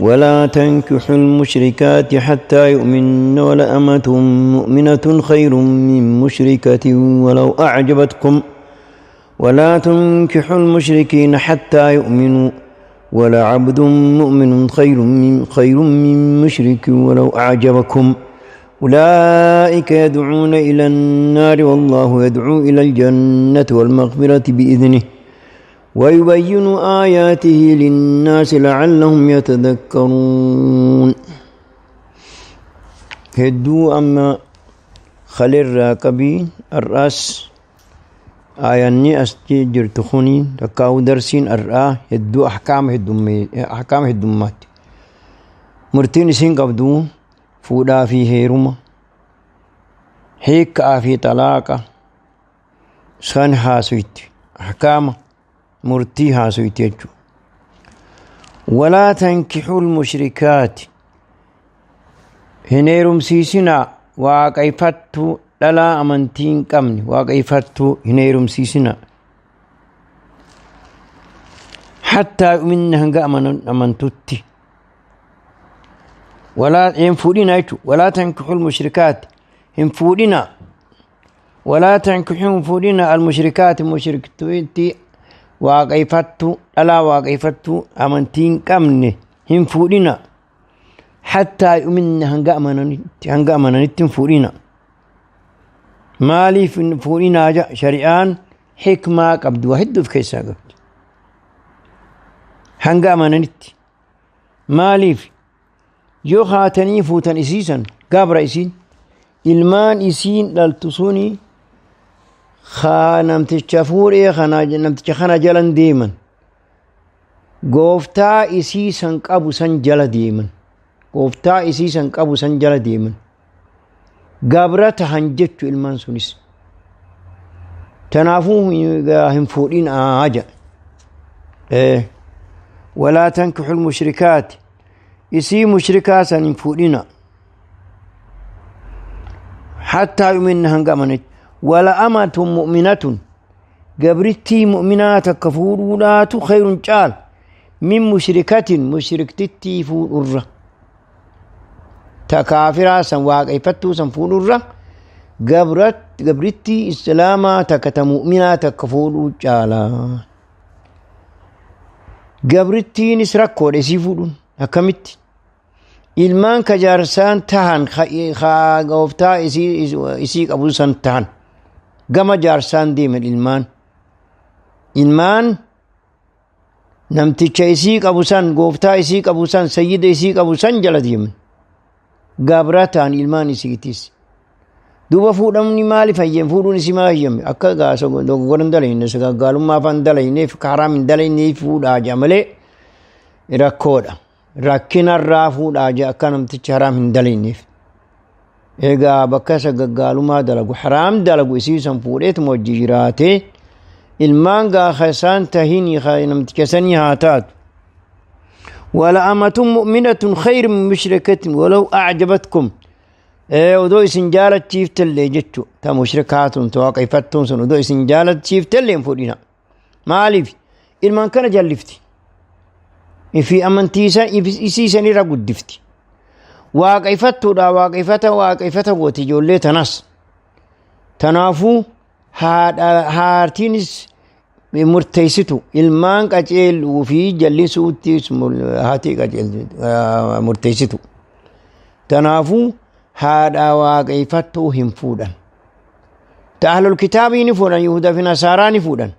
ولا تنكحوا المشركات حتى يؤمن، ولأمة مؤمنة خير من مشركة ولو أعجبتكم، ولا تنكحوا المشركين حتى يؤمنوا، ولعبد مؤمن خير من مشرك ولو أعجبكم، أولئك يدعون إلى النار والله يدعو إلى الجنة والمغفرة بإذنه، ويبين آياته للناس لعلهم يتذكرون. Hedduu amma khalirraa qabii har'aas aayanni as jirtu kuni takkaa'uu darsiin har'aa hedduu ahkaama heddummaatti. Murtiin isiin qabdu fuudhaa fi heeruma, hiikkaa fi xalaaqa san haasuitti, ahkaama murtii haasuitti jechuudha. ولا تنكحوا المشركات, hin heerumsiisinaa waaqeyfattuu, dhalaa amantii hin qabne waaqeyfattuu hin heerumsiisinaa. حتى يؤمن, hanga amantutti. ولا hin fuudhinaa jechuudha. ولا تنكحوا المشركات, hin fuudhinaa. ولا تنكحوا, hin fuudhinaa, المشركات, mushriktooti waaqeyfattuu, dhalaa waaqeyfattuu amantii hin qabne hin fuudhinaa. حتى يؤمن, hanga amananitti hin fuudhina. Maaliif hin fuudhinaa ja? Shari'aan hikmaa qabdi, waa hedduu of keessaa qabdi. Hanga amananitti maaliif? Yoo haatanii fuutan isiisan gabra isiin, ilmaan isiin dhaltu suni namticha fuudhee kana, namticha kana jalan deeman, gooftaa isii san qabu san jala deeman, gooftaa isii san qabu san jala deeman, gabra tahan jechu ilmaan sunis. Tanaafuu hin fuudhin aaja. ولا تنكحوا المشركات, isii mushrikaa san hin fuudhina. حتى يؤمن, hanga amanitti. ولأمة مؤمنة, gabrittii mu'minaa takka fuudhuudhaatu خير caal من مشركة, mushriktittii fuudhurra, ta kaafiraa san waaqeffattuu san fuudhurra, gabrittii islaamaa takka ta mu'minaa takka fuudhuu caala. Gabrittiinis rakkoodha isii fuudhuun. Akkamitti? Ilmaan ka jaarsaan tahan, ka gooftaa isii qabu san tahan, gama jaarsaan deeman ilmaan. Ilmaan namticha isii qabu san, gooftaa isii qabu san, sayyida isii qabu san jala deeman, gabra ta'an ilmaan isiitis. Duuba fuudhamni maaliif hayyame? Fuudhuun isii maal hayyame? Akka gaasa dogoggora hin dalayne, gaggaalummaa afaan dalayneef, haraam hin dalayneef fuudhaa jea malee rakkoodha. Rakkinarraa fuudhaa jea akka namtichi haraam hin dalayneef. Egaa bakka isa gaggaalummaa dalagu, haraam dalagu, isii san fuudheetuma hojii jiraatee ilmaan gaafa isaan tahinii namticha sanii haa taatu. ولأمة مؤمنة خير من مشركة ولو أعجبتكم, odoo isin jaalachiiftallee jechu, ta mushrikaatun, ta waaqeffattuun sun odoo isin jaalachiiftallee hin fuudhina. Maaliif? Ilmaan kana jallifti fi amantii isii sanirra guddifti. Waaqeffattuudha, waaqeffata waaqeffata gooti ijoollee tanas. Tanaafuu haartiinis murteessitu ilmaan qaceeluu fi jallisuutti haati murteessitu. Tanaafuu haadha waaqeffattuu hin fuudhan. Ta ahlul kitaabii ni fuudhan, Yihudaa fi Nasaaraa ni fuudhan.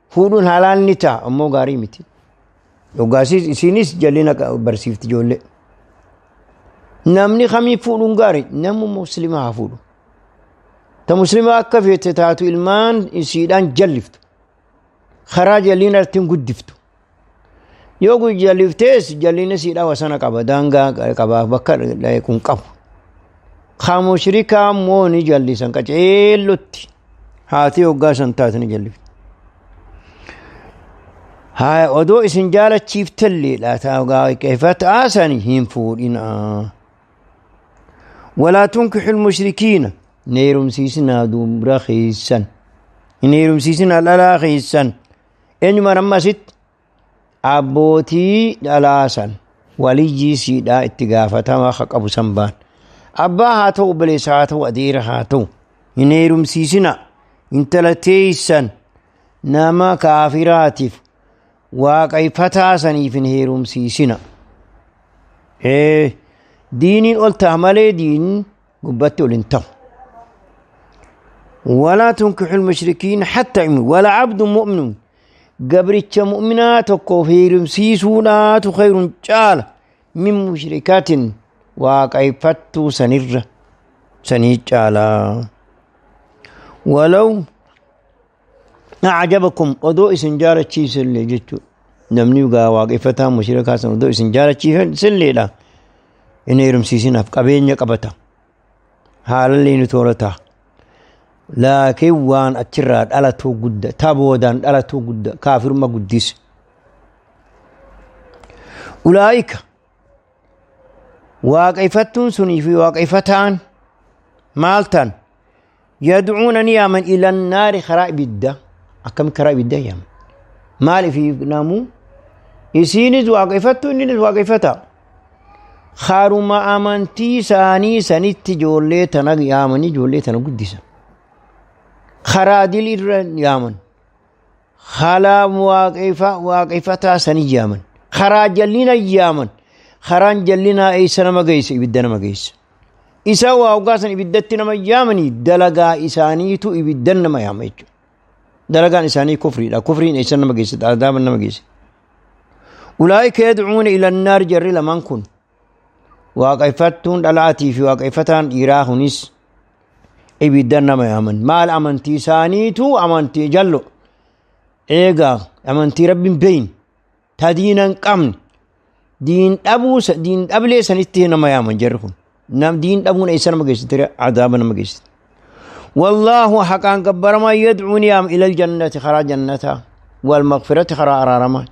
Fuudhuun halaal ni ta'a, ammoo gaarii miti. Dhugaasiis isiinis jallina barsiifti ijoollee. Namni kamii fuudhuun gaarii? Nama muslimaa haa fuudhu. Ta muslimaa akka feete taatu, ilmaan isiidhaan jalliftu. Karaa jallina ittiin guddiftu. Yoo jalliftees jallina isiidhaa wasana qaba, daangaa qaba, bakka kun qabu. Ka mushrikaa immoo ni jallisan qaceellotti. Haati hoggaa san taate ni jallifti. Haa, odoo isin jaalachiiftalleedha waaqeffataa sani hin fuudhinaa. ولا تنكحوا المشركين, hin heerumsiisinaa dubra keessan. Hin heerumsiisinaa dhalaa keessan. Eenyumaan amma asitti? Abbootii dhalaa san. Waliyyii siidhaa itti gaafatamaa haa qabu san baan. Abbaa haa ta'u, obboleessa haa ta'u, adeera haa ta'u. Hin heerumsiisina. Intala teessan nama kaafiraatiif waaqeffataa saniif hin heerumsiisina. Diiniin ol ta'a malee diin gubbatti ol hin ta'u. ولا تنكحوا المشركين حتى يؤمنوا ولا عبد مؤمن قبرتش مؤمنات كفير سيسونات خير جال من مشركات واقعفتو سنر سنجالا ولو أعجبكم ودو إسنجارة سلي جتو نمني وقا واقفتها مشركات ودو إسنجارة سلي لا إن يرمسيسين قبين يقبتا حالا اللي نتورتا لكن وان أتشراد على تو قد تابودان على تو قد كافر ما قديس أولئك واقفتون سني في واقفتان مالتان يدعون نياما إلى النار خرائب الدا أكم خرائب الدا يام مالي في نامو يسينز واقفتون نينز واقفتا خارما أمانتي ساني سنتي جولي تنق يامني جولي تنق قديسا خرادل إرن يامن خلا واقفة واقفتا سني يامن خراجلنا يامن خران جلنا أي سنة ما جيس يبدنا ما جيس إسا واوقاسن يبدتنا ما يامني دلقا إسانيتو يبدنا ما يامن دلقا إساني كفري لا كفرين أي سنة ما جيس عذاب ما جيس أولئك يدعون إلى النار جر لمن كن واقفتون دلاتي في واقفتان إيراهنس ibiddan nama yaaman maal amantii isaaniitu amantii jallo eegaa amantii rabbiin beeyin ta diina hin qabne diin dhabuu diin dhablee sanitti nama yaaman jarri kun nam diin dhabuun eessa nama geessite adaaba nama geessite wallaahu haqaan gabbaramaa yadcuun yaam ila aljannati karaa jannataa walmagfirati karaa araaramaa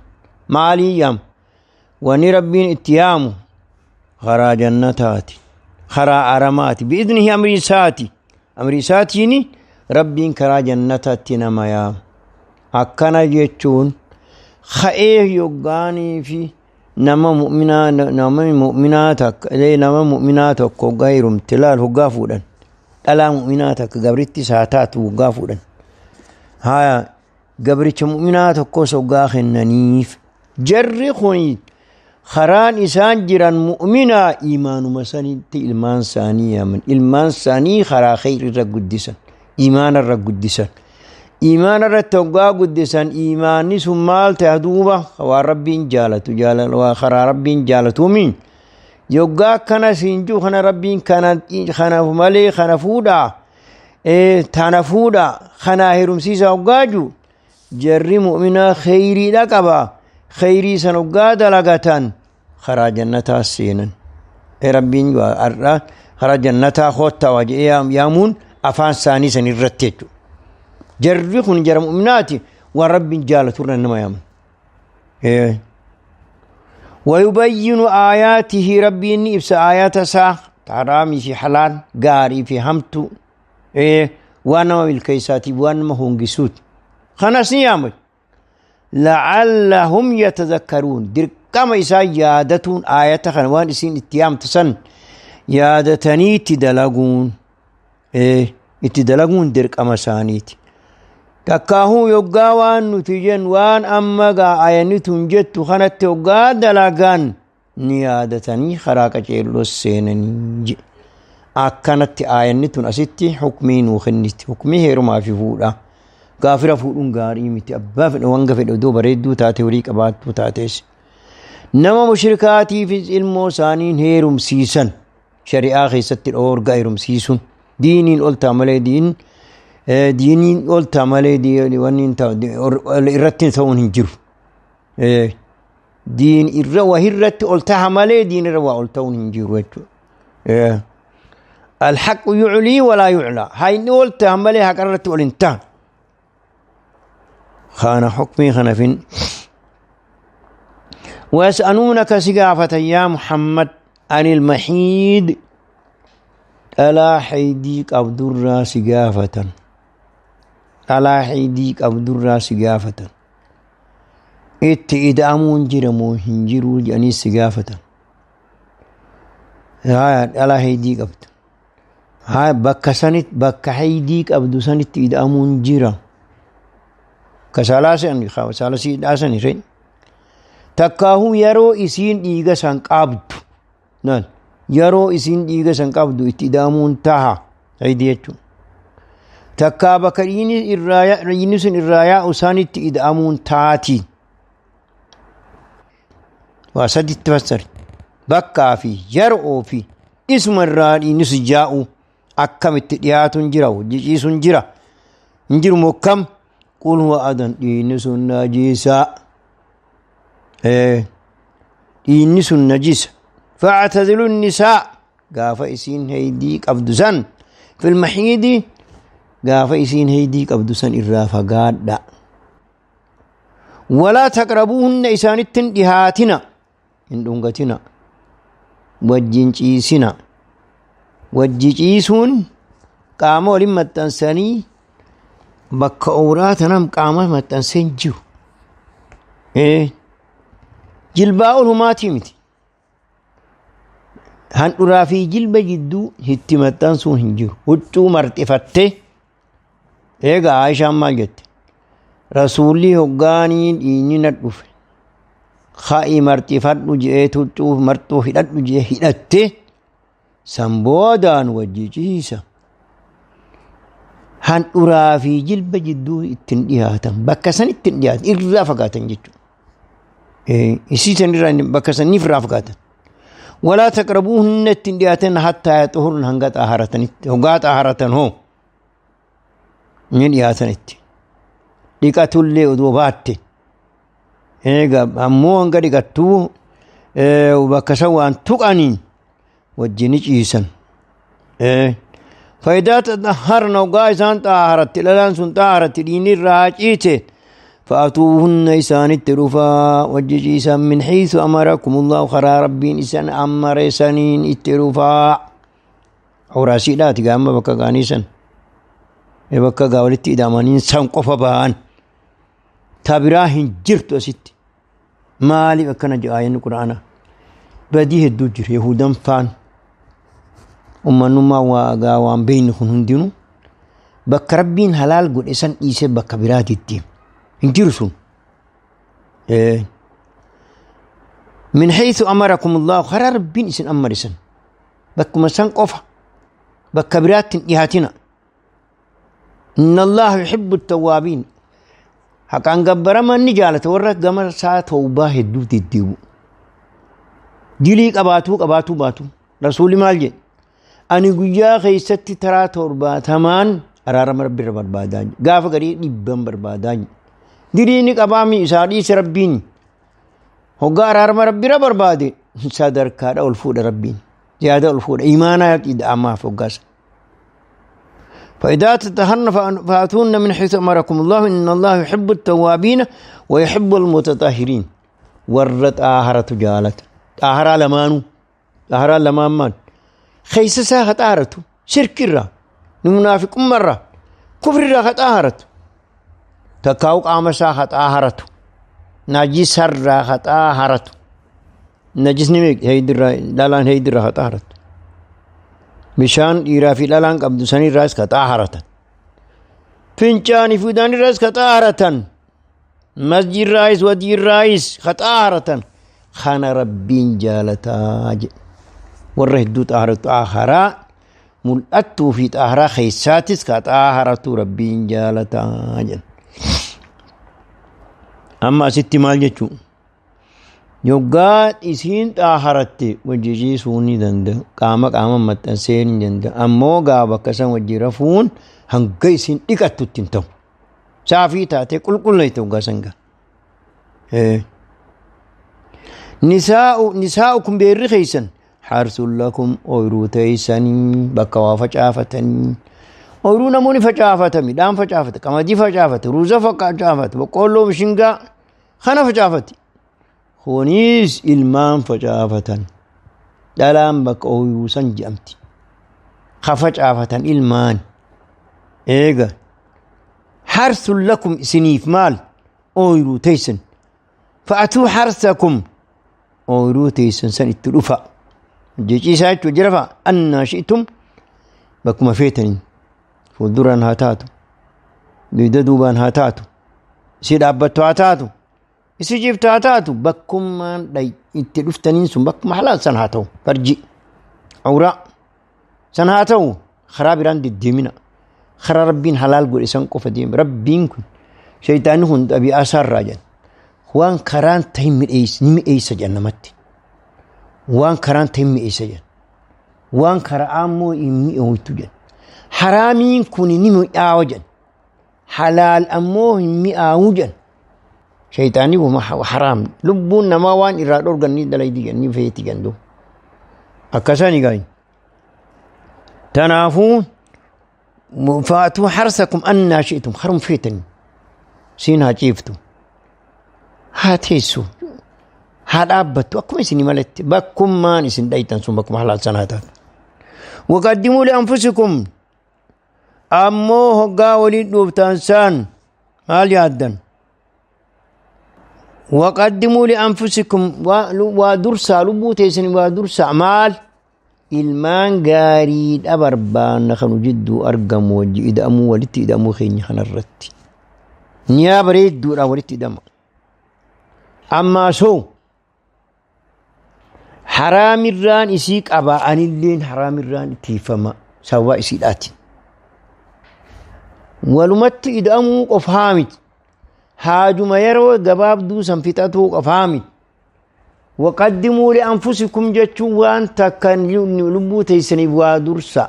maalii yaam wani rabbiin itti yaamu karaa jannataati karaa aramaati biidnihi amrii isaati amri isaatiin rabbiin karaa jannataatti nama yaama. Akkana jechuun ka'ee yoggaanii fi nama mu'minaa takka nama mu'minaa tokko hoggaa heerumte laal hoggaa fuudhan dhalaa mu'minaa takka gabritti isaa taatu hoggaa fuudhan. Haya gabricha mu'minaa tokkos hoggaa kennaniif jarri kun karaan isaan jiran mu'minaa iimaanuma sanitti ilmaan isaanii yaaman ilmaan isaanii karaa kheyri irra guddisan iimaana irra guddisan iimaana irratti hoggaa guddisan iimaanni sun maal ta'e duuba waan rabbiin jaalatu karaa rabbiin jaalatuumiin yoggaa akkana siin jiru kana rabbiin kana malee kana fuudhaa tana fuudhaa kanaa heerumsiisa hoggaa jiru jarri mu'minaa kheyriidha qaba kheyrii san hoggaa dalagatan karaa jannataa seenan rabbiin har'a karaa jannataa koottaa waa jedhee yaamuun afaan isaanii san irratti jechuudha. Jarri kun jara mu'minaati waan rabbiin jaalatu irra nama yaaman. ويبين آياته ربي إني إبس آيات سا حرامي في حلال غاري في همتو وانا بالكيساتي وانا ما هونجسوت خلاص يامل لعلهم يتذكرون در كما إسا يادتون آيات خنوان إسين اتيام تسن يادتني تدلقون اتدلقون در كما سانيت تكاهو يقاوان نتجن وان أما قا آيانتون جتو خنت يقا دلقان نيادتني خراكة جيلو السينني أكنت آيانتون أستي حكمي نوخنت حكمي هيرو ما في فولا gaafira fuudhuun gaarii miti abbaa fedhe wanga fedhe iddoo bareedduu taate horii qabaattuu taates nama mushrikaatiifis ilmoo isaaniin heerumsiisan shari'aa keessatti dhoorgaa heerumsiisuun diiniin ol ta'a malee diiniin ol ta'a malee wanni irratti ta'uun hin jiru. Diin irra waa irratti ol ta'a malee diin irra waa ol ta'uun hin jiru jechuudha. Alhaqu yuclii walaa yuclaa hayni ol ta'a malee haqa irratti ol hin ta'a. خان حكمي خنفين ويسألونك سقافة يا محمد عن المحيد ألا حيديك عبد الرا سقافة ألا حيديك عبد الرا سقافة إت إدامون جرمو هنجرو جاني سقافة Dhalaa heydii qabdu. Haa bakka sanitti bakka heydii qabdu sanitti ida'amuun jira. Ka saalaa san saala siidhaa sani re. Takkaahuu yeroo isiin dhiiga san qabdu. Naan yeroo isiin dhiiga san qabdu itti ida'amuun taha heydii jechuudha. Takkaa bakka dhiigni sun irraa yaa'u sanitti ida'amuun taati. Waa saditti fassari. Bakkaa fi yeroo fi isuma irraa dhiigni sun yaa'u akkamitti dhiyaatuun jira, hojjechiisuun jira. Hin jiru mokkam qul huwa adan dhiigni sun najiisa. Dhiigni sun najisa. Fa'atazilu nisaa gaafa isiin heydii qabdu san fil mahiidi gaafa isiin heydii qabdu san irraa fagaadha. Walaa taqrabuuhunna isaanitti hin dhihaatina, hin dhungatina, wajjin ciisina. Wajji ciisuun qaama waliin maxxansanii bakka ooraa tanam qaama maxxansee hin jiru. Jilbaa ol humaatii miti. Handhuraa fi jilba jidduu itti maxxansuun hin jiru. Huccuu marxifattee eegaa Aayishaan maal jette? Rasuulli hoggaanii dhiigni na dhufe. Ka'i marxifadhu je'ee huccuu marxuu hidhadhu je'ee hidhattee san boodaan wajji ciisa. Handhuraa fi jilba jidduu ittiin dhiyaatan bakka san ittiin dhiyaatan irraa fagaatan jechuudha. Isii san irraa bakka saniif irraa fagaatan. Walaa taqrabuuhunna ittiin dhiyaatan hattaa yaxuhurna hanga xaaharatanitti hoggaa xaaharatan hoo ni dhiyaatan itti. Dhiqatullee odoo baatte. Egaa ammoo hanga dhiqattuu bakka san waan tuqaniin wajjin ni ciisan. Faayidaa xaharna hoggaa isaan xaaharatti dhalaan sun xaaharatti dhiigni irraa ciite. Fa'atuuhunna isaanitti dhufaa wajji ciisan min haythu amarakumullahu karaa rabbiin isan amare saniin itti dhufaa. Awraasiidhaati gaama bakka gaanii san. Bakka gaa walitti hidhamanii san qofa ba'an. Ta biraa hin jirtu asitti. Maaliif akkana jedha ayanni quraanaa? Badii hedduu jira Yahudan faan. Ummannummaa waa gaa waan beeknu kun hundinuu bakka rabbiin halaal godhe san dhiisee bakka biraatti deema. Hin jiru sun. Min haythu amarakum Allahu karaa rabbiin isin amare san. Bakkuma san qofa bakka biraatti hin dhiyaatina. Inna Allaha yuhibbu tawwaabiin. Haqaan gabbaraman ni jaalata warra gama isaa tawbaa hedduu deddeebi'u. Dilii qabaatuu qabaatuu baatu. Rasuulli maal jedhe? Ani guyyaa keessatti taraa 70n araarama rabbi irra barbaadaa jedhe. Gaafa garii 100n barbaadaa jedhe. Dilii ni qabaami isaa dhiise rabbiin. Hoggaa araarama rabbi irra barbaade sadarkaadha ol fuudha rabbiin. Ziyaada ol fuudha. Imaanaa ida'amaaf hoggaasa. فإذا تطهرن فأتون من حيث أمركم الله إن الله يحب التوابين ويحب المتطهرين. ور طاهرة جالت طاهرة لمانو طاهرة لمان مان خيس ساخة طاهرة شرك الرا منافق مرة كفر الرا طاهرة تكاوك عام ساخة طاهرة نجس الرا طاهرة نجس نميك هيدر لالان هيدر طاهرة bishaan dhiiraa fi dhalaan qabdu sanirraas ka xaaharatan. Fincaanii fi udaanirraas ka xaaharatan. Masjirraayis wadiirraayis ka xaaharatan. Kana rabbiin jaalataa jedhe. Warra hedduu xaaharatu xaaharaa mul'attuu fi xaaharaa keessaatis ka xaaharatu rabbiin jaalataa jedhe. Amma asitti maal jechuu? Yoggaa isiin xaaharatte wajji ciisuu ni danda'a. Qaama qaama maxxansee ni danda'a. Ammoo gaa bakka san wajji rafuun hanga isiin dhiqattutti hin ta'u. Saafii taatee qulqulleeyte hoggaa san gaa. Nisaa'ukum beerri keessan harsun lakum ooyiruu teessanii bakka waa facaafatanii. Ooyiruu namoonni facaafata midhaan facaafata qamadii facaafata ruuza facaafata boqqoolloo mishingaa kana facaafati. Kunis ilmaan facaafatan. Dhalaan bakka ooyiruu san jedhamti. Ka facaafatan ilmaan. Eega. Harsun lakum isiniif maal? Ooyiruu teessan. Fa'atuu harsakum. Ooyiruu teessan san itti dhufa. Hojii ciisaa jechuun jira fa'a. Annaa shi'tum bakkuma feetaniin fuulduraan haa taatu, dugda duubaan haa taatu, isii dhaabbattu haa taatu, isii ciiftu haa taatu, bakkummaan itti dhuftaniin sun bakkuma halaal san haa ta'u. Farji awraa san haa ta'u. Karaa biraan deddeemina, karaa Rabbiin halaal godhe san qofa deema. Rabbiin kun shayitaanni kun xabi'aa isaarraa jedhan waan karaan ta'in mi'eessa ni mi'eessa jedhan namatti. Waan karaan ta'in mi'eessa jedhan, waan karaa ammoo hin mi'ooytu jedhan. Haraamiin kun ni mi'aawa jedhan, halaal ammoo hin mi'aawu jedhan. Shayitaanni kun haraam lubbuun namaa waan irraa dhorgan ni dalaydi jedhan, ni feeti jedhan. Duuba akkasani gaayi. Tanaafuu faatuu harsakum annaa shi'tum, harum feetanii siin haa ciiftu, haa teessu, haa dhaabbattu, akkuma isinii malatti bakkummaan isin dhaytan sun bakkuma halaal sanaa taatu. Waqaddimuu li'anfusikum, ammoo hoggaa waliin dhuuftan saan maal yaaddan? Waqaddimuu li'anfusikum, waa dursaa, lubbuu teessan waa dursaa. Maal? Ilmaan gaariidha barbaanna kanu jidduu argamu wajji ida'amuu, walitti ida'amuu keenya kanarratti. Niyaa bareedduudhaan walitti ida'ama. Ammaa soo haraamirraan isii qaba, anilleen haraamirraan tiifama sababa isiidhaati. Walumatti ida'amuu qofaa miti. Haajuma yeroo gabaabduu san fixatuu qofaa miti. Waqaddimuu li'anfusikum jechuun waan takka lubbuu teessaniif waa dursa.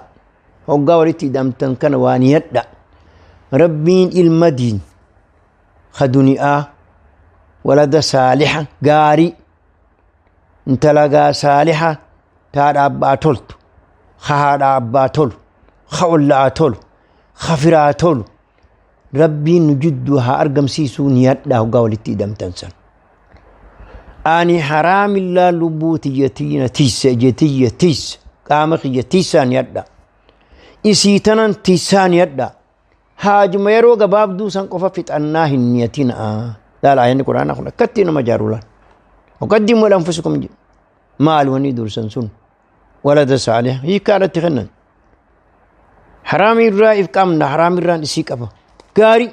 Hoggaa walitti hidhamtan kana waa niyadha. Rabbiin ilma diin ka duni'aa walada saaliha gaarii, intalagaa saaliha taadha abbaa toltu, ka haadha abbaa tolu, ka ollaa tolu, ka firaa tolu Rabbiin nu jidduu haa argamsiisuu niyadha hoggaa walitti hidhamtan san. Ani haraamillaa lubbuu tiyya tiyya tiisse, ija tiyya tiisse, qaama kiyya tiissaa niyadha. Isii tanan tiissaa niyadha. Haajuma yeroo gabaabduu san qofa fixannaa hin niyatina. Laala, ayanni Quraanaa kun akkatti nama jaaru laal. Waqaddimu li'anfusikum jedhu. Maal wanni dursan sun? Walada saalih hiikkaa irratti kennan. Haraamirraa if qabna, haraamirraan isii qaba. Gaarii.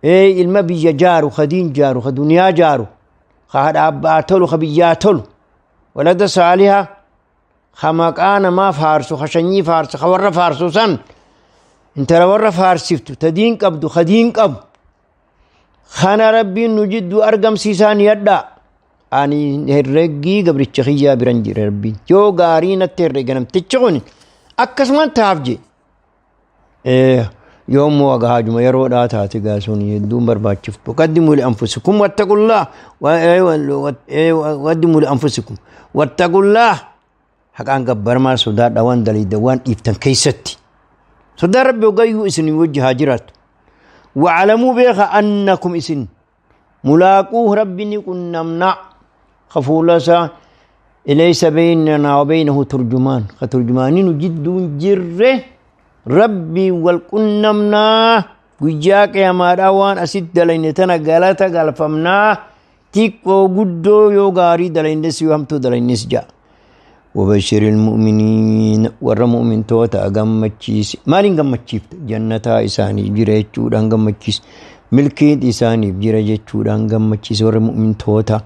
Ee, ilma biyya jaaru, ka diin jaaru, ka duniyaa jaaru, ka haadha abbaa tolu, ka biyyaa tolu. Walada saaliha ka maqaa namaa faarsu, ka sanyii faarsu, ka warra faarsu san, intala warra faarsiftu, ta diin qabdu, ka diin qabu. Kana Rabbiin nu jidduu argamsiisaan yadhaa. Ani herreggii gabricha kiyyaa biran jira Rabbiin. Yoo gaarii natti herrega namtichi kun akkasumaan taaf je. Yoo immoo haga haajuma yeroodhaa taate gaa sun hedduun barbaachiftu. Qaddimuu li'anfusikum wattaqullaah, qaddimuu li'anfusikum wattaqullaah, haqaan gabbarmaa sodaadha waan daliida waan dhiiftan keessatti. Sodaa Rabbi hogayyuu isin wajji haa jiraattu. Wa'alamuu, beeka, annakum isin mulaaquu, Rabbi ni qunnamna ka fuula isaa ilaysa baynanaa wa baynahu turjumaan, ka turjumaanii nu jidduun jirre Rabbii wal qunnamnaa. Guyyaa qiyamaadhaa waan asitti dalayne tana galata galfamnaa, xiqqoo guddoo, yoo gaarii dalaynes yoo hamtuu dalaynes ja'a. وبشر المؤمنين, warra mu'mintoota gammachiisi. Maaliin gammachiifta? Jannataa isaaniif jira jechuudhaan gammachiisi. Milkiin isaaniif jira jechuudhaan gammachiisi warra mu'mintoota.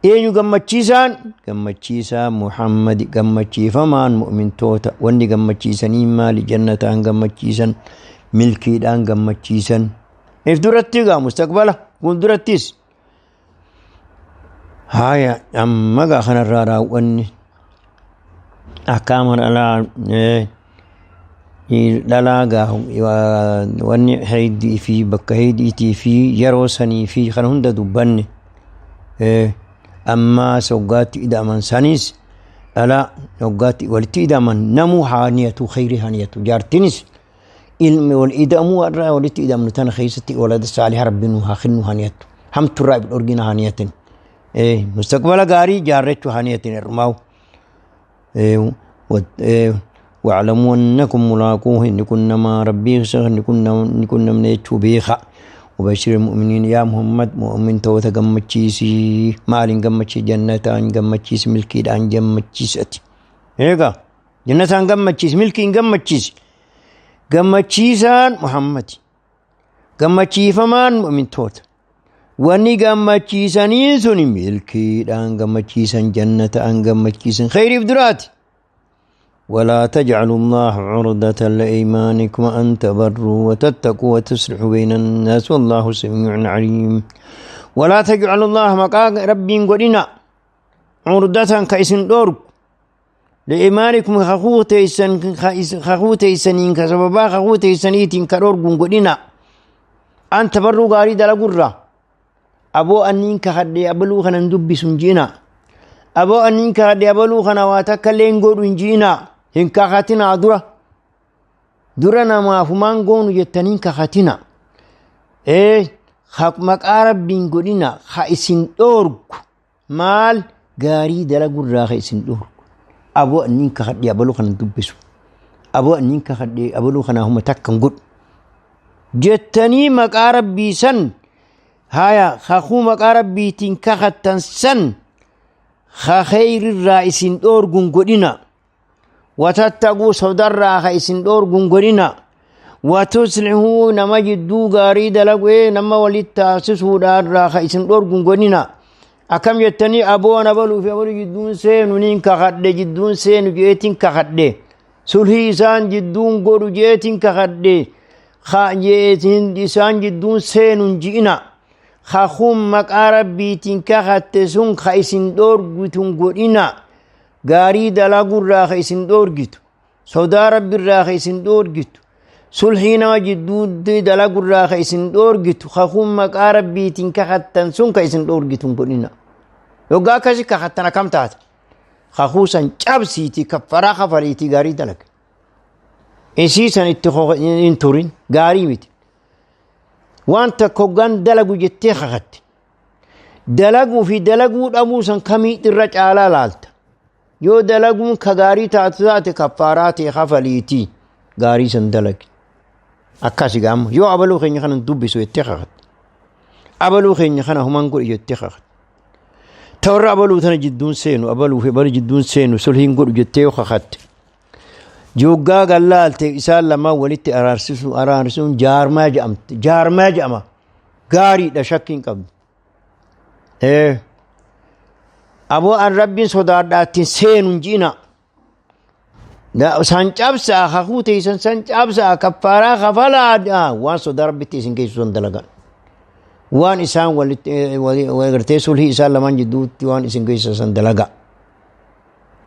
Eenyu gammachiisaan? Gammachiisaa Muhammad, gammachiifamaan mu'mintoota. Wanni gammachiisanii maali? Jannataan gammachiisan, milkiidhaan gammachiisan. If duratti gaa mustaqbala fuuldurattis. Haaya, amma gaa kanarraa raawwanni akkaama dhalaa dhalaa gaa wanni heeydii fi bakka heeydiitii fi yeroo sanii fi kana hunda dubbanne. Ammaas hoggaatti ida'aman saniis dhalaa hoggaatti walitti ida'aman namuu haa niyatu, khayrii haa niyatu. Jaartinis ilmi wal ida'amuu warra walitti ida'amnu tana keessatti walada saaliha Rabbi nu haa kennu haa niyattu, hamturraa ibn dhorgina haa niyatan, mustaqbala gaarii jaarrachuu haa niyatin irmaawu. واعلموا أنكم ملاقوه, إن كنا ما ربي إن كنا نكون من بيخا. وبشر المؤمنين يا محمد مؤمن توتا gammachiisi. Maaliin gammachiisi? Jannataan gammachiisi, milkiidhaan gammachiisati. Eegaa jannataan gammachiisi, milkiin gammachiisi. Gammachiisaan Muhammad, gammachiifamaan mu'mintoota. Wanni gammachiisaniin sun milkiidhaan gammachiisan, jannataan gammachiisan, khayriif duraati. ولا تجعلوا الله عرضة لأيمانكم أن تبروا وتتقوا وتصلحوا بين الناس والله سميع عليم. ولا تجعلوا الله مقا ربي قدنا عرضة كإسن دورك لإيمانكم خخوتيسن كسببا خخوتيسنيتين كدورك قدنا أن تبروا غاري دلقرة أبو أنين كخدي أبلو خنن دبي سنجينا أبو أنين كخدي أبلو خنواتك لين قول إنجينا إن كخاتنا درا درنا ما فمان قون يتنين كخاتنا إيه خاك مقارب بين قولنا خائسين دورك مال غاري دلقرة خائسين دورك أبو أنين كخدي أبلو خنن دبسو أبو أنين كخدي أبلو خنا هم تكن قول جتني مقارب بيسن هايا خخو مقارب بيتين كختن سن خخير الرئيسين دورغون قدنا وتتقو صدر رئيسين دورغون قدنا وتصلحوا نما جدو غاري دلقوي نما ولي تاسسو دار رئيسين دورغون قدنا أكم يتني أبو نبلو في أبو جدون سينو نين كخد جدون سينو جيتين كخد سلحي سان جدون قدو جيتين كخد خاجيتين إسان جدون سينو جئنا خاخوم مقارب بيتين كخاتسون خايسين دورغتون غورينا غاري دلاغور راخيسين دورغتو سودا رب راخيسين دورغتو سلحينا جدود دلاغور راخيسين دورغتو خاخوم مقارب بيتين كخاتسون خايسين دورغتون غورينا يوغا كاشي كخاتنا كم تات خاخوسن جابسيتي كفرا خفريتي غاري دلق إسيسن اتخو انتورين غاري ميت وانت كوغان دلقو جتي خخت دلقو في دلقو أبوسن كمي الرج على لالت يو دلقون كغاري تاتات كفاراتي خفليتي غاري سن دلق أكاسي قام يو أبلو خيني خنا دبسو يتخخت أبلو خيني خنا همان قول يتخخت تور أبلو ثنا جدون سينو أبلو في بل جدون سينو سلهين قول جتي خخت جوجا قلالت إسال لما ولدت أرارسون جار ما جأمت جار ما جأما غاري دا شكين قبل إيه أبو أن ربي صدار داتين سين جينا لا سانجابسا خخوتي سانجابسا كفارا خفلا وان صدار بتي سنكي سون دلغان وان إسان ولدت وغرتي سلهي إسال لما جدوت وان إسان كيسون دلغا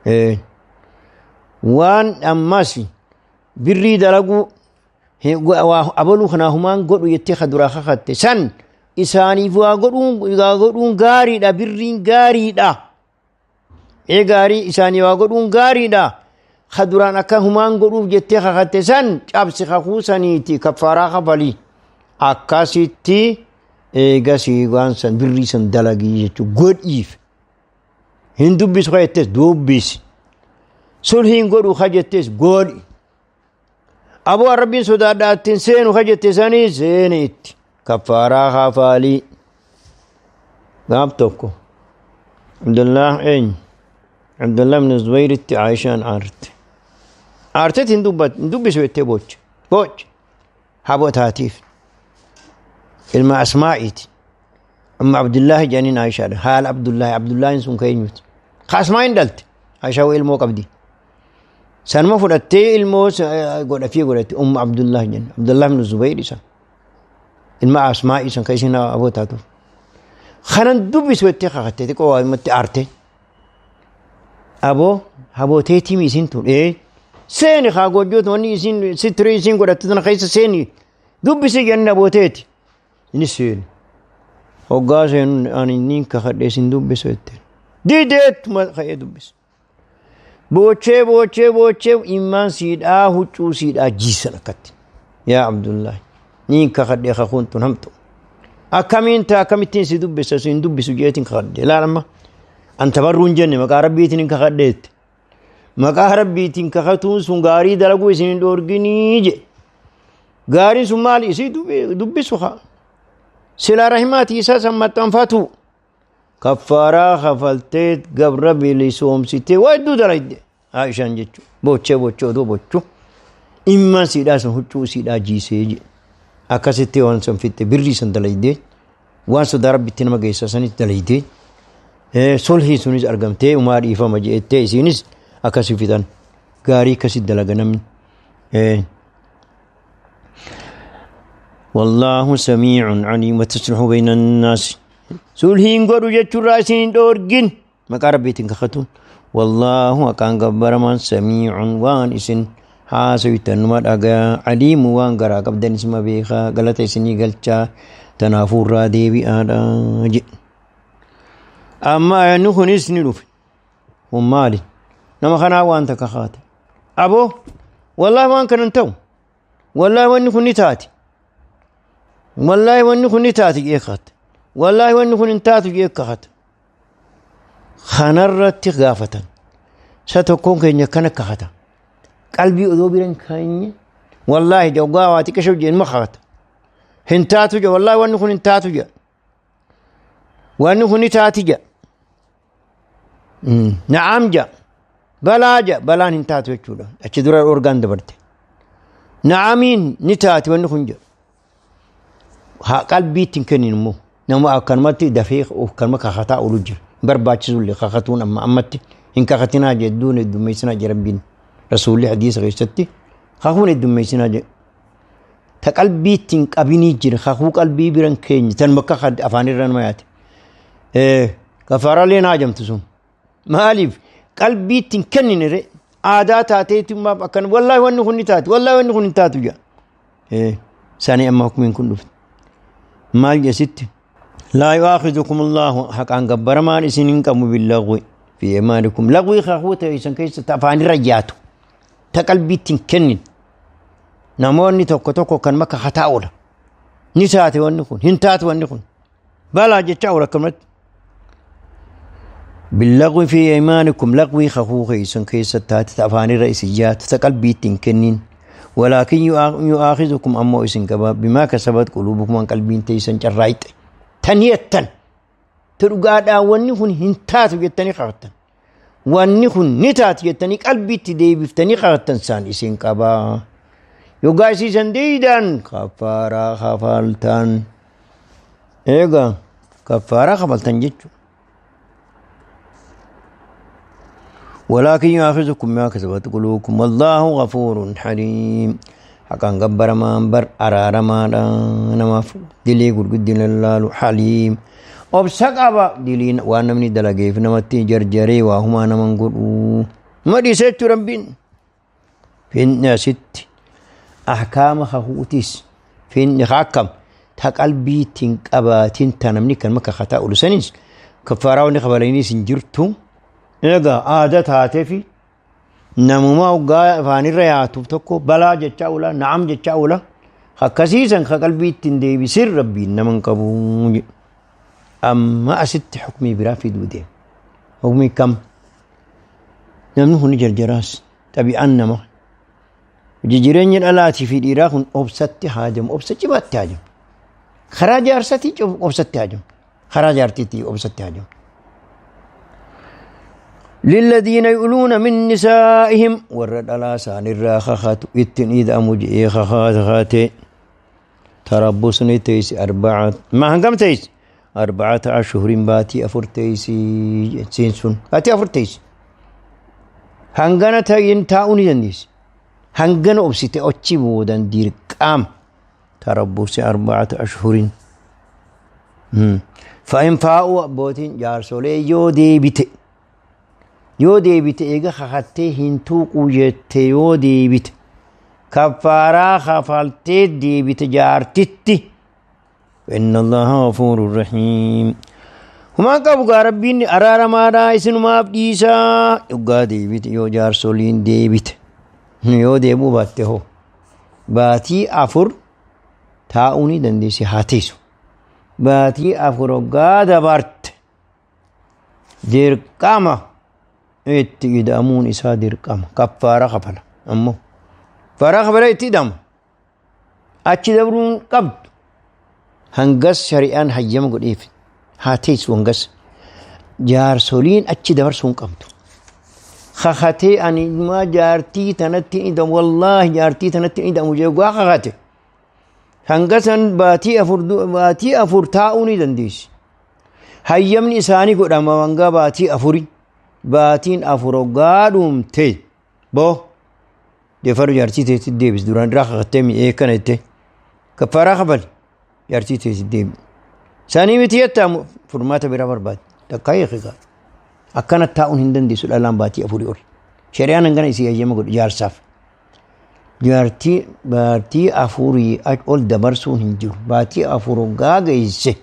إيه وان أماسي بري دلقو أبلو خناهمان قدو يتخذ راخخت سن إساني فوا قدون غاري دا برين غاري دا إيه غاري إساني فوا قدون غاري دا خدران أكاهمان قدو يتخذ سن أبسي خخوسانيتي كفارا خفلي أكاسيتي إيه غاسي غانسان بري سن دلقي يتو قد إيف هندو بيس خيتس دوبيس سلهين قدو خجتس قول أبو ربي صدادات سين خجتساني سينيت كفارا خفالي غابتوكو عبد الله عين عبد الله بن الزبير عايشان عارت عارتت هندوب سويت بوش بوش حبوت هاتيف الماء أسمائت أم عبد الله جانين عايشان حال عبد الله عبد الله إنسون كينيوت خاص ما يندلت عايشة وإلمو قبدي سنما فرتي الموس قول في قولت أم عبد الله جن عبد الله بن الزبير إسان الماء أسماء إسان كيسنا أبو تاتو خنن دبي سويتي خختي تكو مت أرتي أبو أبو تيتي ميسين تون إيه سيني خاقو جوت وني إسين ستري إسين قولت تنا خيس سيني دبي سجن أبو تيتي نسين وقاسين أنا نين كخد إسين دبي سويتي ديدت ما خي دبي بوچه بوچه بوچه إيمان سيد آه چو سيد آه جيسن أكت يا عبد الله نين كخد خخون تنهمتو أكمين تا أكمتين سيدوب بس سيدوب بس جيتين كخد لا لما أنت برون جنة مقاربيتين كخدت مقاربيتين كخدتون سنغاري دلقوا سين دورجيني جي غاري سمالي سيدوب دب سخا Silaa rahimaatii isaa san maxxanfatu. Kaffaaraa kafaltee gabra bilisoomsitee waa hedduu dalayde. Aishaan jechuudha. Bochee bochee odoo bochuu. Immaan siidhaa sun huccuu siidhaa jiisee jedhe. Akkasitti waan san fixxe birrii san dalaydee waan sodaa rabbitti nama geessa sanis dalaydee sulhii sunis argamtee umaa dhiifama jettee isiinis akkasi fixan gaarii akkasi dalaga namni. Wallaahu samiicun caliim wataslihu bayna annaasi. Sulhiin godhu jechuurraa isin hin dhoorgin maqaa rabbiitiin kakatuun. Wallaahu haqaan gabbaramaan samiicun waan isin haasoytan numa dhagaa caliimu waan garaa qabdan isuma beekaa galata isinii galchaa tanaafuu irraa deebi'aadha jedhe. Amma ayanni kunis ni dhufe. Kun maali? Nama kanaa waan takka kaate. Aboo wallaahi waan kana hin ta'u. Wallaahi wanni kun ni taati. Wallaahi wanni kun ni taati jee kaate. Wallaahi wanni kun hin taatu jee kaate. Kanarratti gaafatan. Isa tokkoon keenya akkana kakata. Qalbii odoo bira hin keenye wallaahi jawgaa waa xiqqisho jeen ma kakata. Hin taatu jee wallaahi wanni kun hin taatu jee. Wanni kun ni taati jee. Na'am jee. Balaa jee balaan hin taatu jechuudha. Achi dura orgaan dabarte. Na'amiin ni taati wanni kun jee. Haa qalbii ittiin kennin immoo nama akkanumatti dafee akkanuma kakataa oolu jira. Barbaachisullee kakatuun amma ammatti hin kakatinaa jedhuun heddummeessinaa jira rabbiin. Rasuulli hadiisa keessatti kakuun heddummeessinaa jedhe. Ta qalbii ittiin qabinii jira kakuu qalbii biran keenya tan bakka afaan irra nama yaate. Kafaaraalee naa jamtu sun. Maaliif qalbii ittiin kennine re aadaa taateetu maaf akkana wallaahi wanni kun ni taati wallaahi wanni kun hin taatu jedha. Sani amma hukumiin kun dhufte. Maal jesitti? Laa yu'aakhidhukum Allaahu haqaan gabbaramaan isin hin qabu billagwi fi aymaanikum. Lagwii kakuu ta'e isin keessatti afaan irra yaatu. Ta qalbii ittiin kennin. Namoonni tokko tokko kan makka kataa oola. Ni taate wanni kun hin taatu wanni kun. Balaa jechaa oola akkanumatti. Billagwi fi aymaanikum lagwii kakuu keessan keessatti taate ta afaan irra isin yaatu ta qalbii ittiin kennin. Walaakin yu'aakhidhukum ammoo isin qaba bimaa kasabat quluubukum waan qalbiin teessan carraayxe. Tan jettan ta dhugaadhaan wanni kun hin taatu jettanii kakattan. Wanni kun ni taati jettanii qalbiitti deebiftanii kakattan saan isin qabaa. Yogaa isiisan diidan kaffaaraa kafaltan. Egaa kaffaaraa kafaltan jechuudha. Walaakin yu'aakhidhukum bimaa kasabat quluubukum wallaahu ghafuurun haliim. Haqaan gabbaramaan bar araaramaadha namaaf dilii gurguddina laalu haliim. Obsa qaba diliin waan namni dalageef namatti jarjaree waa humaa naman godhu. Nama dhiisee jechuudha rabbiin. Finni asitti ahkaama kakuutis finni akkam ta qalbii ittiin qabaatin ta namni kan makka kataa oolu sanis kaffaaraa wanni kabalaniis hin jirtu. Egaa aada taateefi namuma hoggaa afaanirra yaatuuf tokko balaa jechaa oola na'am jechaa oola akkasiisan ka qalbii ittiin deebisin rabbiin nama hin qabu. Amma asitti hukumii biraa fiduu deema. Hukumii kam? Namni kun jarjaraas xabi'aan nama. Jireenya dhalaatii fi dhiiraa kun obsatti haajamu obsa cimaatti haajamu. Karaa jaarsatii obsatti haajamu. Karaa jaartiitti obsatti haajamu. للذين يؤلون من نسائهم ورد على سان الراخات اتن إذا مجئ خخات خاتي تربصني تيس أربعة ما هنقم تيس 4 أشهر باتي أفر تيسي سينسون باتي أفر تيس هنغانا تاين تاوني دنديس هنغانا أبسيتي أتشي بودان دير قام تربص 4 أشهر فإن فاءوا بوتين جارسولي يو ديبتي yoo deebite eega kakattee hin tuuqu jette yoo deebite kaffaaraa kafaltee deebite jaartitti inna allaha ghafuurun rahiim humaan qabu gaa rabbiin araaramaadhaa isinumaaf dhiisaa dhugaa deebite yoo jaarsoliin deebite yoo deebuu baatte hoo baatii 4 taa'uu ni dandeessi haa teessu baatii 4 hoggaa dabarte dirqama itti ida'amuun isaa dirqama kaffaara kafala ammoo kaffaaraa kafala itti ida'ama achi dabruun qabdu Hangas shari'aan hayyama godheef haa teessu hangas. Jaarsoliin achi dabarsuu hin qabdu. Kakatee ani maa jaartii tanatti hin ida'amu wallaahi jaartii tanatti hin ida'amu jee gaa kakate. Hanga san baatii 4 taa'uu ni dandeessi. Hayyamni isaanii godhama hanga baatii 4. Baatiin 4 hoggaa dhumte boo deeffaru, jaartii teetti deebis. Duraan irraa kakattee mi'ee kana jettee kaffaaraa kafali, jaartii teetti deebi. Sanii miti jettaa, furmaata biraa barbaade takkaa hiikaa. Akkana taa'uun hin dandeessu dhalaan baatii 4 ol. Shari'aan hangana isii hayyama godhe jaarsaaf. Jaartii baatii 4 ol dabarsuun hin jiru. Baatii 4 hoggaa geesse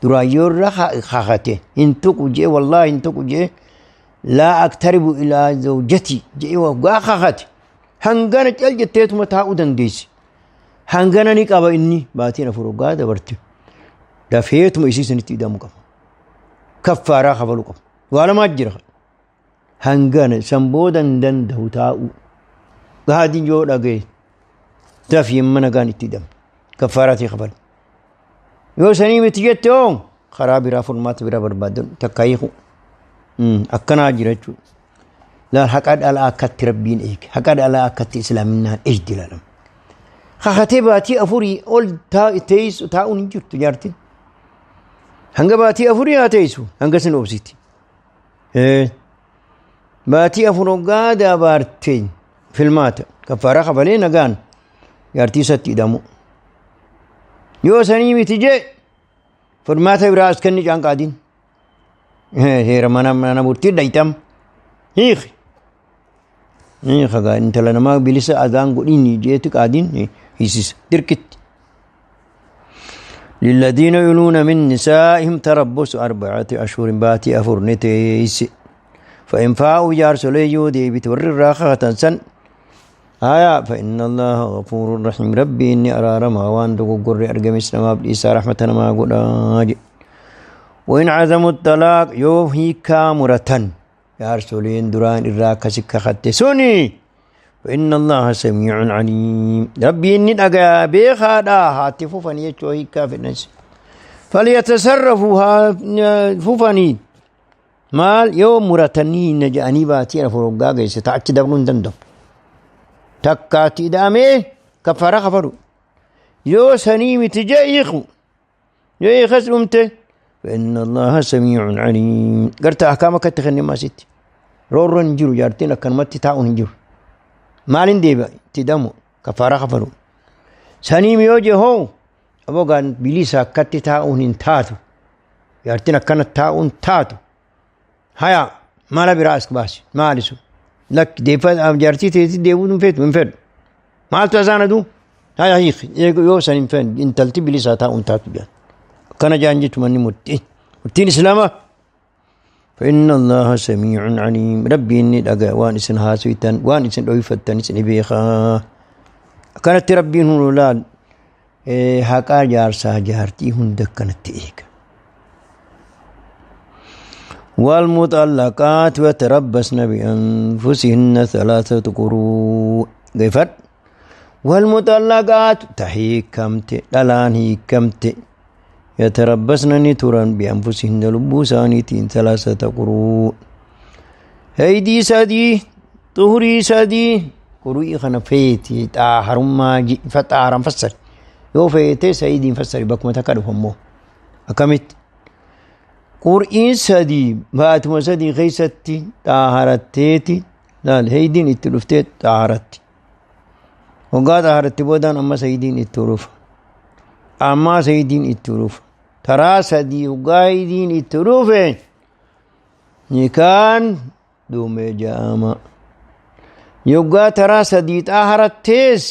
duraayyoo irra kakate hin tuqu jee, wallaahi hin tuqu jee, laa aqtaribu ilaa zawjati jee hoggaa kakate hangana cal jetteetuma taa'uu dandeessi. Hangana ni qaba inni baatiin 4 hoggaa dabarte. Dafeetuma isii sanitti hidhamuu qaba. Kaffaaraa kafaluu qaba. Waa lamaa jira. Hangana san booda hin danda'u taa'uu. Gaadin yoo dhagaye dafii mana gaan itti hidhama. Kaffaaraatii kafala. Yoo sanii miti jette hoo karaa biraa furmaata biraa barbaadan takka hiiku. Akkanaa jira jechuudha. Laal, haqa dhalaa akkatti rabbiin eege. Haqa dhalaa akkatti islaaminaan eegdi ilaalama. Kakatee baatii 4 ol teessu taa'uun hin jirtu jaartiin. Hanga baatii 4 haa teessu, hanga sin obsiti. Baatii 4 hoggaa dabaarte filmaata. Kaffaaraa kafalee nagaan jaartii isatti hidhamu. Yoo sanii miti jee furmaata biraa as kenni caanqaadiin. Seera mana murtii dhayxam. Hiiki. Hiika gaa intala namaa bilisa adaan godhiin jeeti qaadiin hiisisa dirqitti. للذين يؤلون من نسائهم تربص 4 أشهر، باتي 4 نتيس. فإن فاءوا، جارسولي يو ديبت ور الراخة سن آية، فإن الله غفور رحيم. ربي إني أرارما وان دغوغر أرجمس نما بإيسا رحمة ما قد. وإن عزموا الطلاق، يو هيكا مرتن جارسولين دران الراكة سكة خدت سوني، فإن الله سميع عليم. ربي إني أجا بيخا هاتي فوفني يچو هيكا في الناس فليتصرفوا ها فوفني maal yoo muratanii na jedhanii baatii 4 hoggaa geesse ta'achi dabruu hin danda'u. Takkaatti ida'amee kaffaaraa kafalu. Yoo sanii miti jee hiiku. Yoo hiikas dhumte فإن الله سميع عليم. Garta ahkaama akkatti kennee maasitti. Roorroon hin jiru, jaartiin akkanumatti taa'uun hin jiru. Maaliin deebi'a itti hidhamu, kaffaaraa kafalu. Sanii yoo jee hoo abogaan bilisa akkatti taa'uun hin taatu. Jaartiin akkana taa'uun taatu. Haya, mala biraa as baasi, maali sun? Lakki, deeffa jaartii teetii deebuu hin feetu, hin fedhu. Maaltu asaan aduu? Haya, hiiki yoo san hin fedhu, intalti bilisaa taa'uun taatu jaan. Akkana jaan jechuun manni murtii. Murtiin islaamaa. فإن الله سميع عليم. ربي إني دقا وان إسن هاسويتن وان إسن دويفتن إسن بيخا كانت ربي هون لال haqaa jaarsaa jaartii hunda akkanatti eega. والمطلقات يتربصن بأنفسهن 3 قروء. قيفت والمطلقات تحيكمت دلان هيكمت يتربصن نتورا بأنفسهن لبو سانيتين 3 قروء، هيدي 3، طهري 3. قروء خنا فيتي طاهرما فطارا فسر yoo feete sa'iidiin fassari, bakkuma takka dhufu ammoo akkamitti qur'iin 3 baatuma 3 keessatti xaaharatteeti. Laal, heeydiin itti dhuftee xaaharatti. Hoggaa xaaharatti boodaan amma sa'iidiin itti dhufa, ammaa sa'iidiin itti dhufa. Taraa 3 hoggaa heeydiin itti dhufe nikaan dhume ja'ama. Yoggaa taraa 3 xaaharattees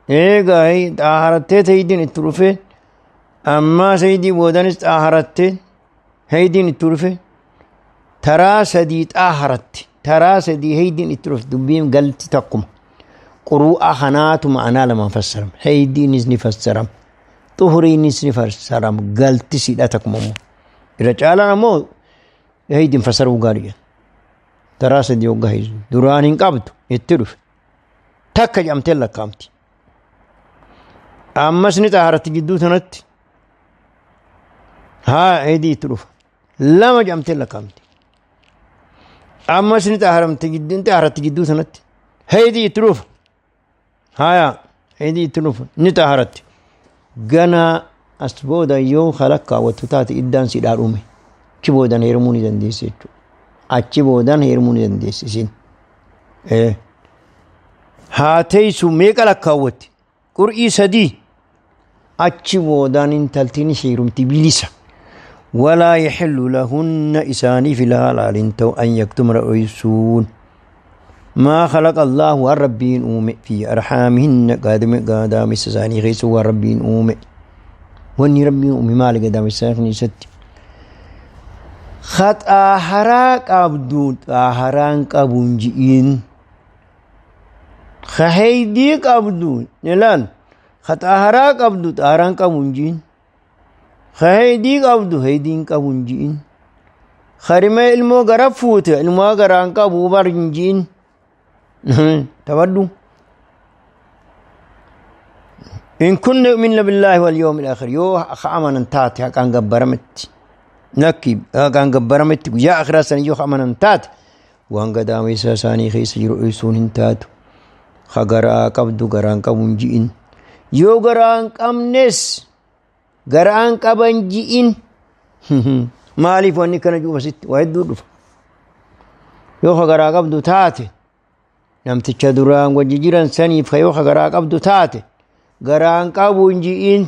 eegaa xaaharattee heeydiin itti dhufe, ammaa saydii boodanis xaaharatte, heeydiin itti dhufe, taraa 3 xaaharatte, taraa 3 heeydiin itti dhufe, dubbiin galti takkuma. Quruu'a kanaatu ma'anaa lamaan fassarama. Heeydiinis ni fassarama, xuhuriinis ni fassarama, galti sidha takkuma. Immoo irra caalaan ammoo heeydiin fassaruu gaarii. Taraa 3 hoggaa heeydu duraan hin qabdu itti dhufe takka jedhamtee lakkaa'amti. Ammas ni xaaharatti jidduu tanatti. Haa heydii itti dhufa. Lama jedhamtee lakkaa'amti. Ammas ni xaaharamte jidduu ni xaaharatti jidduu sanatti. Heydii itti dhufa. Haya heydii itti dhufa ni xaaharatti. Ganaa as booda yoo kalakkaawwattu taate iddaan si dhume. Achi boodan heerumuu ni dandeessi jechuudha. Achi boodan heerumuu ni dandeessi isiin. Haa teessu meeqa lakkaawwatti? Qur'ii 3. Achi boodaan intaltiin heerumti bilisa. Walaa yaxillu lahunna isaaniif halaalin ta'u an yaktumna dhoysuun. Maa khalaqa Allaahu waan Rabbiin uume fi arhaamihinna gadaamessa isaanii keessa waan Rabbiin uume. Wanni Rabbiin uume maali gadaamessa isaanii keessatti? Ka xaaharaa qabdu xaaharaan qabuun ji'iin. Ka heydii qabdu ilaal ka xaaharaa qabdu xaaharaan qabuun ji'iin. Ka heydii qabdu heydiin qabuun ji'iin. Karima ilmoo gara fuute ilmoo garaan qabu bar hin ji'iin. Taphadhu. In kunna yu'minna billaahi wal yawmil aakhir yoo ka amanan taate haqaan gabbarametti lakki haqaan gabbarametti guyyaa akhiraa san yoo ka amanan taate waan gadaamessa isaanii keessa jiru ibsuun hin taatu. Ka garaa qabdu garaan qabu hin ji'in. Yoo garaan qabnes garaan qaban ji'in. Maaliif wanni kana jiru asitti waa hedduu dhufa. Yoo ka garaa qabdu taate namticha duraan wajji jiran saniif ka yoo ka garaa qabdu taate garaan qabu hin ji'in.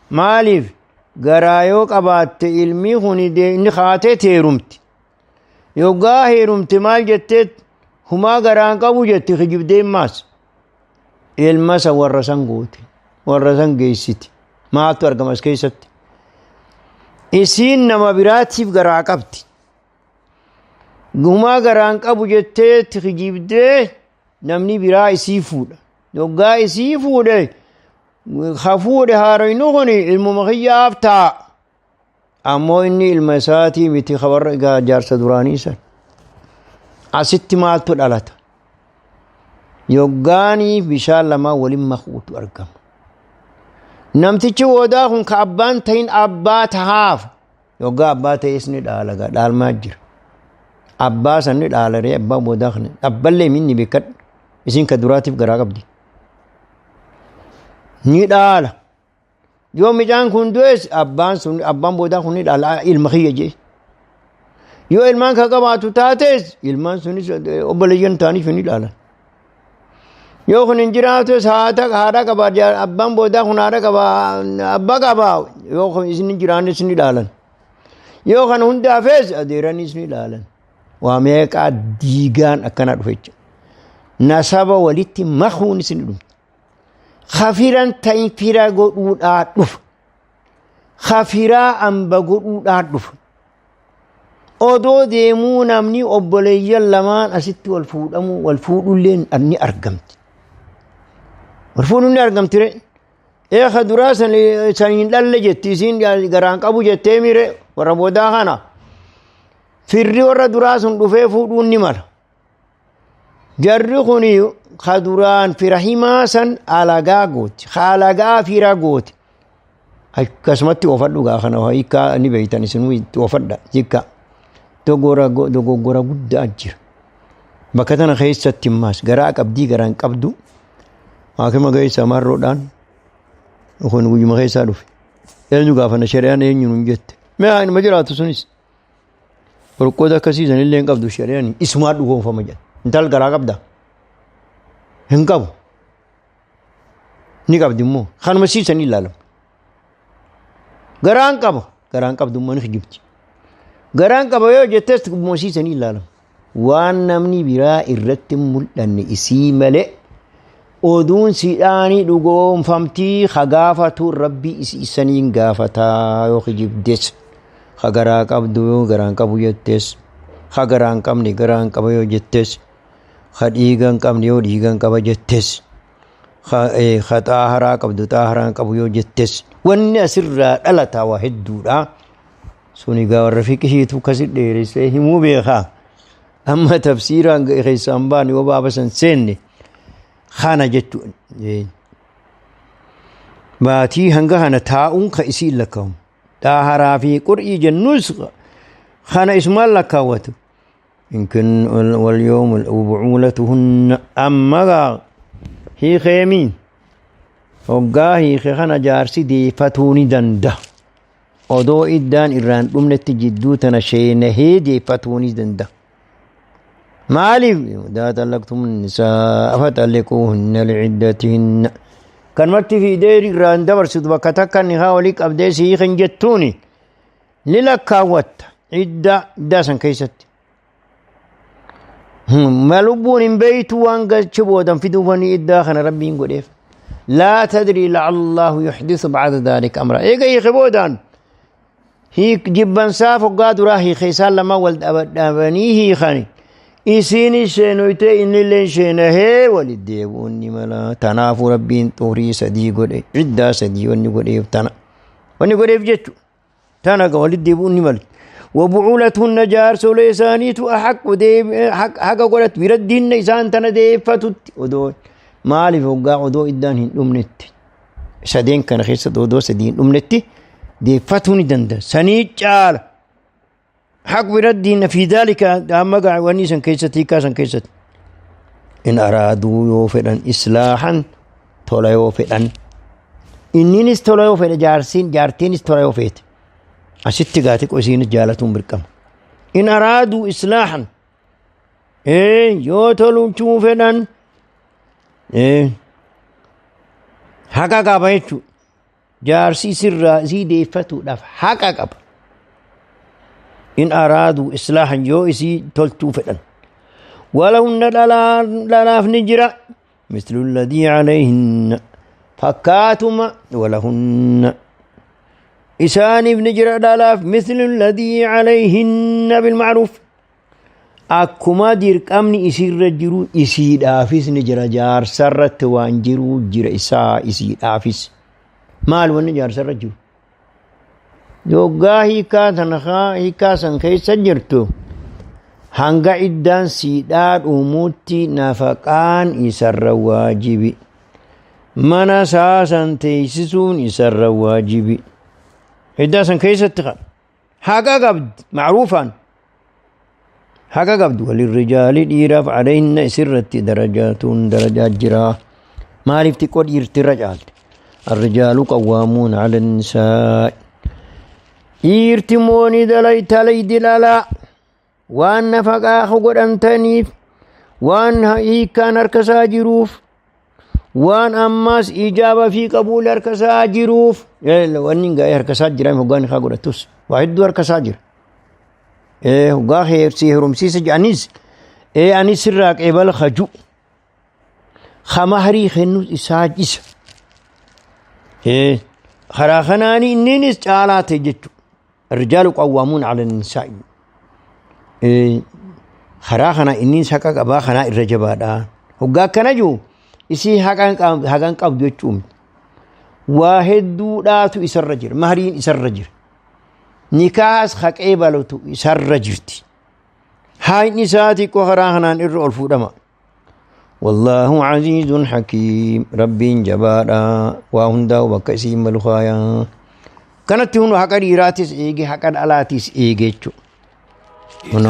Maaliif garaa yoo qabaatte ilmi kun inni kaatee heerumti. Yoggaa heerumte maal jettee humaa garaan qabu jetti kijibdee maas. Ilma san warra san goote warra san geessiti. Maaltu argama as keessatti? Isiin nama biraatiif garaa qabdi. Humaa garaan qabu jettee kijibdee namni biraa isii fuudha. Yoggaa isii fuudhe ka fuudhe haaroynu kun ilmuma kiyyaaf ta'a. Ammoo inni ilma isaatii miti ka warra jaarsa duraanii san. Asitti maaltu dhalata? Yoggaanii bishaan lamaa waliin makuutu argama. Namtichi woodaa kun ka abbaan ta'in abbaa tahaaf. Yoggaa abbaa ta'es ni dhaala dhaalmaa jira. Abbaa san ni dhaala ree abbaa boodaa kana. Abballee minni beekadhu. Isin ka duraatiif garaa qabdi. Ni dhaala. Yoo midhaan kun du'es abbaan sun abbaan boodaa kun ni dhaala ilma kiyya jee. Yoo ilmaan ka qabaatu taates ilmaan sunis obboleeyyan ta'aniif ni dhaalan. Yoo kun hin jiraatus haadha qaba abbaan boodaa kun haadha qaba abbaa qaba yoo kun isin hin jiraannes ni dhaalan. Yoo kan hundaafes adeeranis ni dhaalan. Waa meeqaa diigaan akkana dhufe jechuudha. Nasaba walitti makuun isin dhumti. Kafiran ta'in fira godhuudhaa dhufa. Kafiraa amba godhuudhaa dhufa. Odoo deemuu namni obboleeyyan lamaan asitti wal fuudhamuu wal fuudhullee ni argamti. Wal fuudhuun ni argamti ree. Eeka duraa san hin dhalle jetti isiin garaan qabu jettee mire warra boodaa kana. Firri warra duraa sun dhufee fuudhuun ni mala. Jarri kun ka duraan fira himaa san alagaa gooti. Ka alagaa fira gooti. Akkasumatti oofadhu gaa kana hiikkaa ni beektan isinuu itti oofadha hiikkaa. Dogoggora guddaa jira. Bakka tana keessatti immaas garaa qabdii garaan qabdu haakima keessa marroodhaan kun guyyuma keessaa dhufe. Eenyu gaafanna shari'aan eenyu nuun jette. Mee haa inuma jiraatu sunis. Qorqoota akkasii sanillee hin qabdu shari'aan isumaa dhugoonfama jedha. Intal garaa qabda. Hin qabu. Ni qabdi immoo kanuma siisanii ilaalamu. Garaan qaba. Garaan qabdu immoo ni kijibdi. Garaan qaba yoo jettes immoo siisanii ilaalamu. Waan namni biraa irratti mul'anne isii malee oduun sidhaanii dhugoonfamtii ka gaafatu rabbi isaniin gaafataa yoo kijibdes. Ka garaa qabdu yoo garaan qabu jettes. Ka garaan qabne garaan qaba yoo jettes. Ka dhiiga hin qabne yoo dhiiga hin qaba jettes. Ka xaaharaa qabdu xaaharaan qabu yoo jettes. Wanni asirraa dhalataa waa hedduudha. Suni egaa warra fiqihiitu akkasi dheeressee himuu beekaa. Amma tafsiiraan keessaan baane yoo baaba san seenne kana jechuudha. Baatii hanga kana taa'uun ka isiin lakkaa'amu. Xaaharaa fi qur'ii jennus kana isumaan lakkaawwatu. Inkin wal yoom bucuulatuhunna amma gaa hiikeemiin hoggaa hiike kana jaarsi deeffatuu ni danda'a. Odoo iddaan irraan dhumnetti jidduu tana sheenahee deeffatuu ni danda'a. Maaliif? Idaa xallaqtum nisaa faxalliquuhunna liciddatihinna. Kanumatti fiidee irraan dabarsitu bakka takka nikaa walii qabdee si hiikan jettuuni ni lakkaawwatta iddaa iddaa san keessatti. Ma lubbuun hin beeytu waan gachi boodan fiduufanii iddaa kana Rabbiin godheef. Laa tadrii la'allaahu yuhdisu ba'da dhaalika amra. Eega hiike boodaan hiik jibbansaa foggaa duraa hiike isaan lama wal dhabanii hiikani. Isiin sheenoytee innilleen sheenahee walit deebi'uun ni mala. Tanaafuu Rabbiin xurii sadii godhe, iddaa sadii wanni godheef tana. Wanni godheef jechuudha. Tana ga walit deebi'uun ni mala. Wabucuulatuhunna jaarsolee isaaniitu haqqu haqa godhatu biraddiinna isaan tana deeffatutti odoo maaliif hoggaa odoo iddaan hin dhumnetti sadeen kana keessatti odoo sadii hin dhumnetti deeffatuu ni danda'a. Sanii caala. Haq biraddiinna fi daalika amma wanni san keessatti hiikaa san keessatti. In araaduu yoo fedhan islaahan tola yoo fedhan. Inninis tola yoo fedhe jaarsiin jaartiinis tola yoo feete. Asitti gaa xiqqoo isiinis jaalatuun birqama. In araaduu islaahan yoo tolchuu fedhan haqa qaba jechuudha. Jaarsi sirraa isii deeffatuudhaaf haqa qaba. In araaduu islaahan yoo isii tolchuu fedhan. Walahunna dhalaaf ni jira. Mislu alladhii alayhinna fakkaatuma walahunna isaaniif ni jira dhalaaf mislu alladhii alayhinna bilma'ruuf. Akkuma dirqamni isiirra jiru isiidhaafis ni jira jaarsarratti waan jiru jira isaa isiidhaafis. Maal wanni jaarsarra jiru? Yoggaa hiikaa tana hiikaa san keessa jirtu hanga iddaan siidhaa dhumuutti nafaqaan isarra waajibi. Mana isaa san teessisuun isarra waajibi. Iddaa san keessatti kan haqa qabdi macruufaan. Haqa qabdi walirrijaali dhiiraaf alayhinna isirratti darajaatuun darajaa jira. Maaliif xiqqoo dhiirtirra caalte? Arrijaalu qawwaamuun ala nisaa. Dhiirti moonii talaydi dhalaa waan nafaqaa godhamtaniif waan hiikkaan harka isaa jiruuf waan ammas ijaaba fi qabuul harka isaa jiruuf wanni gaa'ee harka isaa jira hoggaan haa godhatus waa hedduu harka isaa jira. Hoggaa si heerumsiisa jedhanis anis sirraa qeebala kaju kamahrii kennu isaa isa. Karaa kanaani inninis caalaa ta'e jechuudha. الرجال قوامون على النساء. Karaa kana innis haqa qabaa kanaa irra jabaadha. Hoggaa akkana jiru isii haqan qabdu jechuun waa hedduudhaatu isarra jira. Mahriin isarra jira. Nikaahas haqee balatu isarra jirti. Haayni isaa xiqqoo karaa kanaan irra ol fuudhama. Wallaahu aziizun hakiim. Rabbiin jabaadha. Waa hundaa'u bakka isiin malu kaayaa. Kanatti hunu haqa dhiiraatis eege haqa dhalaatis eege jechuudha. Kunoo.